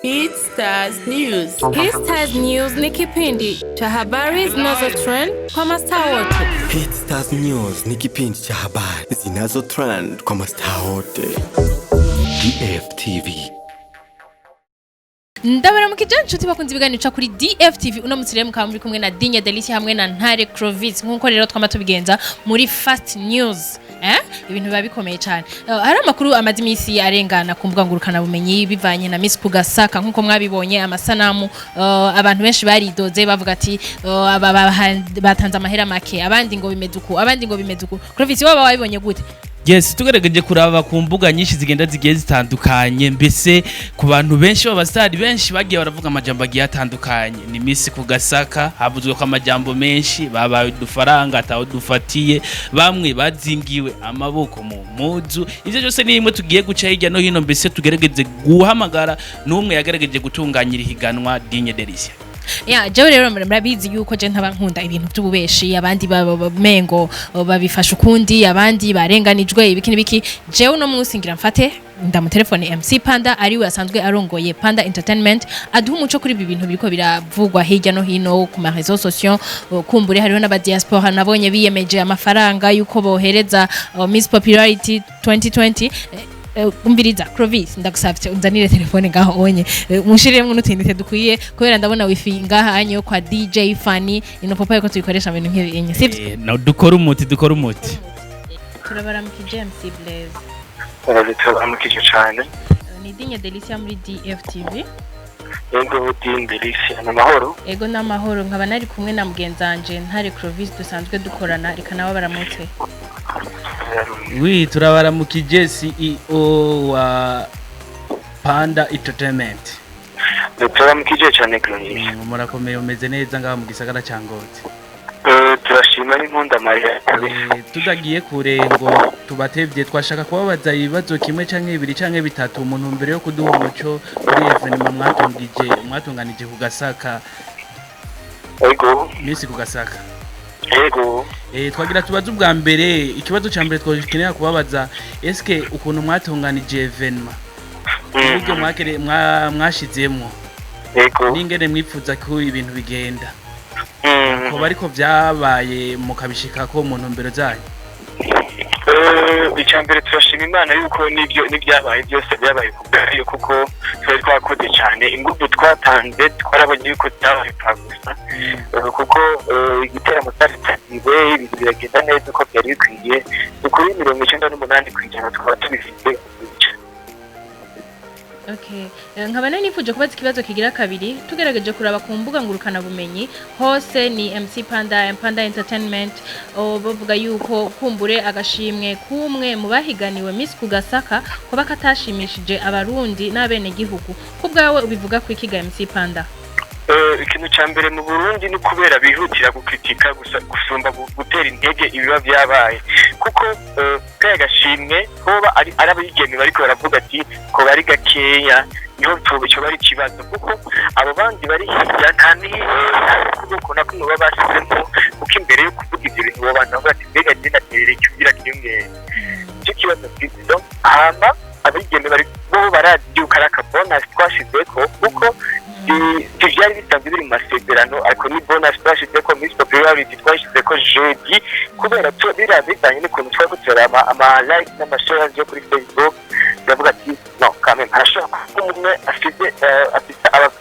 Hit Stars News. Hit Stars News ni kipindi cha habari zinazo trend kwa mastaa wote. Hit Stars News ni kipindi cha habari zinazo trend kwa mastaa wote. DFTV. Ndabaramukije nshuti bakunze ibiganiro ca kuri DFTV. Uno munsi rero mukaba muri kumwe na Dinya Delicia hamwe na Ntare Clovis, nkuko rero twama tubigenza muri Fast News. Ibintu biba bikomeye cyane. Hari amakuru amaze iminsi arengana ku mbuga ngurukana bumenyi bivanye na Miss Kugasaka. Nkuko mwabibonye amasanamu, abantu benshi baridoze bavuga ati aba batanze amahera make, abandi ngo bimeze uku, abandi ngo bimeze uku. Clovis, waba wabibonye gute? Yes, tugerageje kuraba ku mbuga nyinshi zigenda zigiye zitandukanye, mbese ku bantu benshi b'abasitari benshi bagiye baravuga amajambo agiye atandukanye. Ni Miss Kugasaka, havuzwe ko amajambo menshi, babaye udufaranga ataho dufatiye, bamwe bazingiwe amaboko mu mpuzu. Ivyo byose ni bimwe tugiye guca hirya no hino, mbese tugerageze guhamagara n'umwe yagerageje gutunganyira ihiganwa, Digne Delicia. Ya, jewe rero murabizi yuko je ntaba nkunda ibintu by'ububeshi. Abandi mengo babifasha ukundi, abandi barenganijwe ibiki n'ibiki. Jewe uno munsi ngira mfate ndamutelefone MC Panda, ariwe asanzwe arongoye Panda Entertainment, aduha umuco kuri ibi bintu biriko biravugwa hirya no hino ku ma réseaux sociaux. Kumbure hariho n'aba diaspora nabonye biyemeje amafaranga yuko bohereza Miss Popularity 2020. Umviriza Clovis, ndagusavye unzanire telefone ngaho onye, mushiremwo n'utuyinite dukwiye, kubera ndabona wifi ngaha anye yo kwa DJ Fanny ino popa yuko tuyikoresha mu bintu nk'ibi enye, sivyo? No, dukora umuti, dukora umuti. Turabaramukije, MC Blaise. Turabaramukije cyane. Ni Digne Delicia muri DFTV. Yego, Digne Delicia, ni amahoro? Ego, n'amahoro. Nkaba nari kumwe na mugenzanje Ntare Clovis dusanzwe dukorana, reka nawe baramutse. Oui, turabaramukije, CEO wa Panda Entertainment. Turabaramukije cyane, Clovis. Murakomeye, umeze neza ngaha mu gisagara ca Ngozi? Turashima n'inkunda Mariya kabisa. Tudagiye kure ngo tubatevye, twashaka kubabaza ibibazo kimwe canke bibiri canke bitatu mu ntumbero yo kuduha umuco kuri événement mwatungije, mwatunganije ku Gasaka. Ego. Miss ku Gasaka. Ego. Twagira tubaze ubwa mbere, ikibazo ca mbere twakenera kubabaza: eske ukuntu mwatunganije événement, uburyo mwashizemwo n'ingene mwipfuza ko ibintu bigenda, koba ariko vyabaye mukabishikako mu ntumbero zanyu? Icya mbere, turashima Imana yuko n'ibyo n'ibyabaye byose byabaye ku bwayo, kuko twari twakoze cyane. Ingufu twatanze twarabonye yuko byabaye gusa, kuko igiteramo cyaritabiriwe, ibintu biragenda neza uko byari bikwiye. Ni kuri 98% tukaba tubifite. Okay. Nkaba nari nifuje kubaza ikibazo kigira kabiri. Tugerageje kuraba ku mbuga ngurukana bumenyi hose ni MC Panda, Panda Entertainment, bavuga yuko kumbure agashimwe kumwe mu bahiganiwe Miss Kugasaka kuba katashimishije Abarundi n'abenegihugu. Ku bwawe ubivuga ku ikiga, MC Panda? Ikintu cya mbere, mu Burundi ni kubera bihutira gukritika gusa gusumba gutera intege ibiba byabaye, kuko kaya gashimwe hoba ari abigeme bariko baravuga ati ko bari gakeya, niho coba ari ikibazo, kuko abo bandi bari hirya nta n'ukuboko na kumwe baba bashyizemo, kuko imbere yo kuvuga ibyo bintu abo bantu bavuga ati: "Mbega jye naterera iki kugira kiyongere?" Icyo kibazo mfise. Donc hama abigeme bari bo barazi yuko ari akabonus twashizeko, kuko ivyari bisanzwe biri mu masezerano, ariko ni bonus twashizeko. Miss Popularity twashizeko jeudi, kubera tu biriya bivanye n'ukuntu twari turaba ama like n'ama shares yo kuri Facebook, turavuga ati: "No, quand même harashobora kuba umwe afise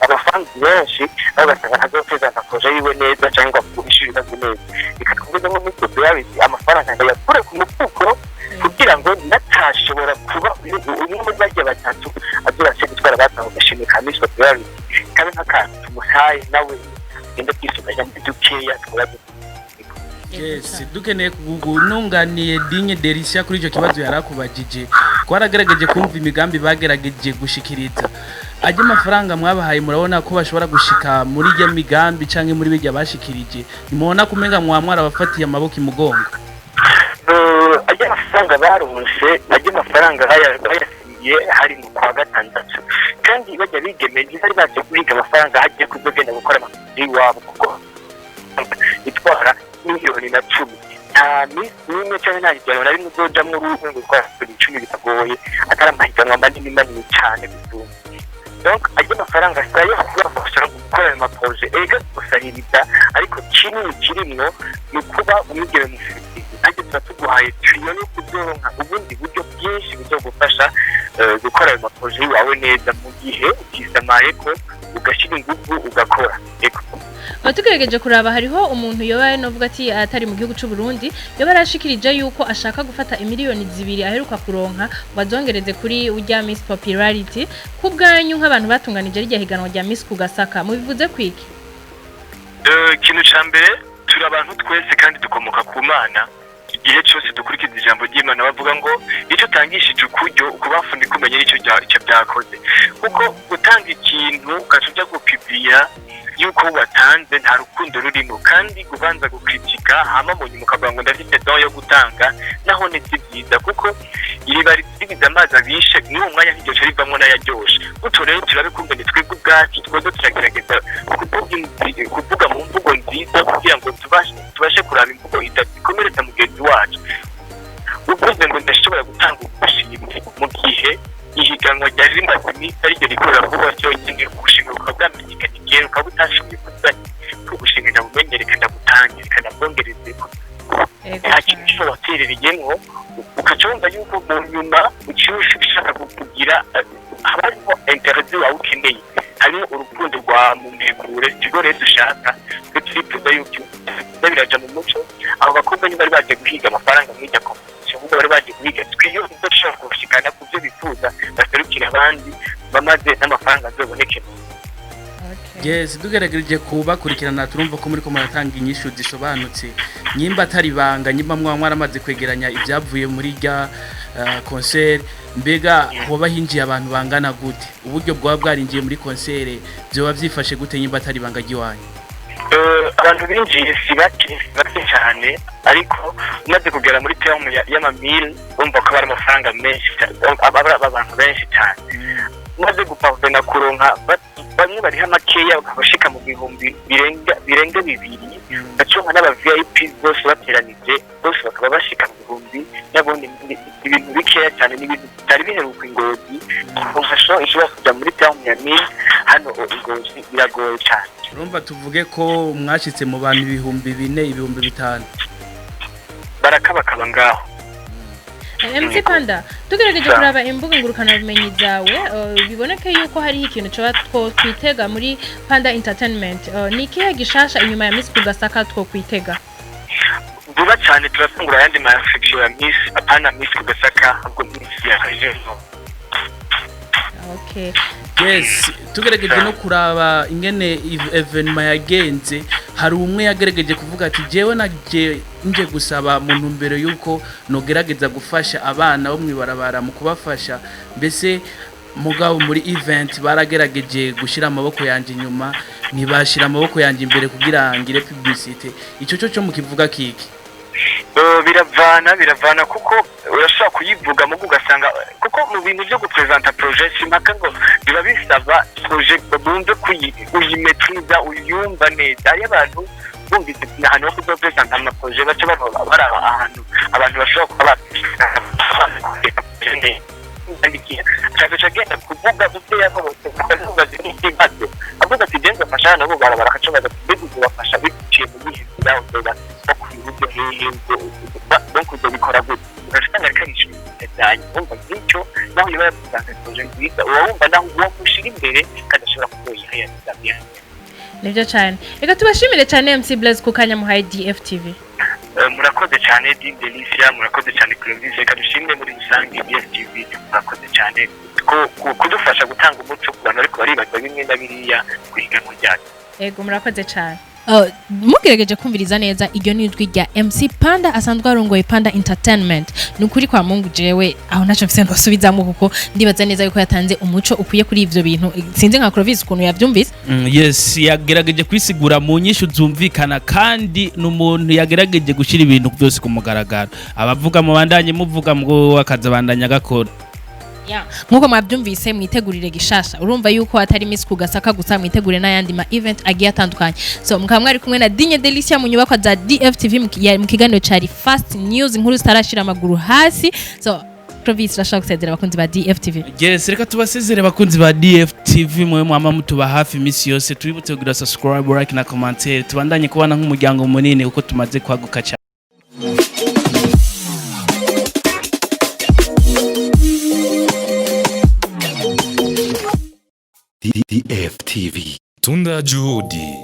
abafanzi benshi, aho ugasanga ntazopresenta projet yiwe neza cyangwa ngo agurishe ibibazo neza. Reka tuvuge nko muri Popularity amafaranga ndayakure ku mufuko, kugira ngo natashobora kuba umwe muri barya batatu azobashe gutwara batanga agashimwe ka Miss Popularity, kabe nk'akantu tumuhaye, nawe agenda kwisuganya muri dukeya twaba." Yes, dukeneye kununganiye Digne Delicia kuri icyo kibazo yarakubajije. Twaragerageje kumva imigambi bagerageje gushikiriza. Ajya amafaranga mwabahaye, murabona ko bashobora gushika muri irya migambi canke muri bijya bashikirije? Nimubona kumenga mwa mwarabafatiye amaboko imugongo? Ajya amafaranga baronse, ajya amafaranga bayasinyiye hari mu kwa gatandatu, kandi bajya bigemeye ntibari baje guhiga amafaranga hagiye kuzogenda gukora amafaranga iwabo, kuko itwara 10,000,000. Nta minsi n'imwe cyangwa nta higanwa na rimwe uzojamwo uruhu ngo gukora 10,000,000, bitagoye, atari amahiganwa manini manini cyane gusumba. Donc ayo mafaranga sayo kubafasha gukora ayo ma projets, ega gusahiriza, ariko kinini kirimwo ni ukuba umwigeme mufite nanjye tuba tuguhaye tuyo no kuzoronka ubundi buryo bwinshi buzogufasha gukora ayo ma projets yawe neza, mu gihe ukisamaye ko ugashyira ingufu ugakora. Ego. Tugerageje kuraba, hariho umuntu yoba novuga ati atari mu gihugu c'u Burundi, yoba arashikirije yuko ashaka gufata imiliyoni 2 aheruka kuronka ngo azongereze kuri urya Miss Popularity. Ku bwanyu nk'abantu batunganije rirya higanwa rya Miss Kugasaka, mubivuze kwiki? Ikintu ca mbere, turi abantu twese kandi dukomoka ku Mana. Igihe cyose dukurikiza ijambo ry'Imana, bavuga ngo icyo utangishije ukuryo ukubafunika umenye nicyo icyo byakoze, kuko gutanga ikintu ugaca ujya gupibira yuko watanze nta rukundo rurimo, kandi kubanza gukritika hama mu nyuma ukavuga ngo ndafite don yo gutanga, naho ni si byiza, kuko iriba risibiza amazi abishe n'uwo mwanya ntiryoce rivamwo n'ayaryoshe. Gutyo rero turabikumva, twebwe ubwacu twebwe turagerageza kuvuga mu mvugo nziza kugira ngo tubashe kuraba imvugo idakomeretsa mugenzi wacu. Uvuze ngo ndashobora gutanga ubushimwe mu gihe ihiganwa ryari rimaze iminsi ariryo riko riravugwa ryonyine, ubushimwe bukaba bwamenyekanye kera, ukaba utashoboye kuvuga ati ubushimwe ndabumenye, reka ndabutange, reka ndabwongerezeko, nta kintu ushobora waterereyemwo, ukaca wumva yuko mu nyuma uciye ushaka kugira haba harimo intérêt wawe ukeneye, harimo urukundo rwa mumpegure. Ikigo rero dushaka twe turifuza yuko biza biraja mu muco. Abo bakobwa ntibari baje guhiga amafaranga mw'irya compétition, ahubwo bari baje guhiga twiyo dushobora kubashikana ku byo bifuza, baserukira abandi bamaze n'amafaranga azoboneke. Yes, tugerageje kubakurikirana, turumva ko muri ko muratanga inyishu zisobanutse. Nyimba atari banga, nyimba mwa mwaramaze kwegeranya ibyavuye muri rya concert, mbega hoba hinjiye abantu bangana gute? Uburyo bwaba bwarinjiye muri concert byoba byifashe gute, nyimba atari banga ry'iwanyu? Abantu binjiye si bake, si bake cyane, ariko umaze kugera muri terme y'amamille bumva ko ari amafaranga menshi cyane, aba ari abantu benshi cyane. Umaze guparvena kuronka bamwe bariho makeya bakabashika mu bihumbi birenga 2, baconka n'aba VIP bose bateranije bose bakaba bashika mu bihumbi n'abundi. Ni ibintu bikeya cyane, n'ibintu bitari biheruka i Ngozi. Kuronka show ishobora kuja muri terme ya mille hano i Ngozi biragoye cyane. Urumva tuvuge ko mwashitse mu bantu 4000, 5000? Barakabakaba ngaho. MC Panda, tugerageje kuraba imbuga ngurukanabumenyi zawe, biboneke yuko hariho ikintu coba two twitega muri Panda Entertainment. Ni ikihe gishasha inyuma ya Miss Kugasaka two kwitega? Vuba cyane turatangura ayandi ma section ya Miss, apana Miss Kugasaka, ahubwo Miss ya région. Okay. Yes, tugerageje no kuraba ingene événement yagenze, hari umwe yagerageje kuvuga ati jewe naje nje gusaba mu ntumbero yuko nogerageza gufasha abana bo mwibarabara mu kubafasha mbese, mugabo muri event baragerageje gushira amaboko yanje inyuma, ntibashira amaboko yanje imbere kugira ngire publicité. Ico cyo mukivuga kiki? Biravana, kuko urashobora kuyivuga mugo ugasanga kuko mu bintu byo gupresenta projet simpaka ngo biba bisaba projet bumve ko uyimetriza, uyumva neza. Hariyo abantu bumvise ahantu ho kuzopresenta ama projets baca baraba ahantu abantu bashobora kuba neza, agaca agenda kuvuga ibyo yasohotse, akavuga n'ikibazo, avuga ati genza afasha nabo barabara, akaca baza mbega uzobafasha biciye mu yihe nzira, uzoba bakwiye uburyo hehe, donc uzobikora gute? Ugaca usanga ariko arishura ibintu wumva nk'icyo, naho yoba yavuze projet nziza, uba wumva naho uwo mushyira imbere kandi ashobora kuzoyihayanira. Nibyo cyane. Reka tubashimire cyane, MC Blaise, ku kanya muhaye DFTV. Murakoze cyane Din Delicia, murakoze cyane Clovis, reka dushimire muri rusange DFTV, murakoze cyane kudufasha gutanga umuco ku bantu ariko baribaza bimwe na biriya ku higanwa ryacu. Ego, murakoze cyane. Mugerageje kumviriza neza, iryo ni ijwi rya MC Panda asanzwe arongoye Panda Entertainment. Ni ukuri kwa Mungu, jewe aho ntacyo mfise ndasubizamo, kuko ndibaza neza yuko yatanze umuco ukwiye kuri ivyo bintu. Sinzi nka Clovis ukuntu yavyumvise. Yes, yagerageje kwisigura mu nyishu zumvikana, kandi n'umuntu yagerageje gushyira ibintu byose ku mugaragaro. Abavuga mubandanye muvuga ngo akaza bandanya agakora. Ya, nkuko mwabyumvise, mwitegurire gishasha. Urumva yuko atari Miss Kugasaka gusa, mwitegure n'ayandi ma event agiye atandukanye. So mukaba mwari kumwe na Dinye Delicia mu nyubakwa za DFTV mu kiganiro cari Fast News, inkuru zitarashira amaguru hasi. So Clovis, urashobora gusezera abakunzi ba DFTV. Yes, reka tubasezere bakunzi ba DFTV, mwe mwama mutuba hafi iminsi yose. Tubibutse kugira subscribe, like na commentaire, tubandanye kubana nk'umuryango munini kuko tumaze kwaguka cyane. DFTV. Tunda Juhudi.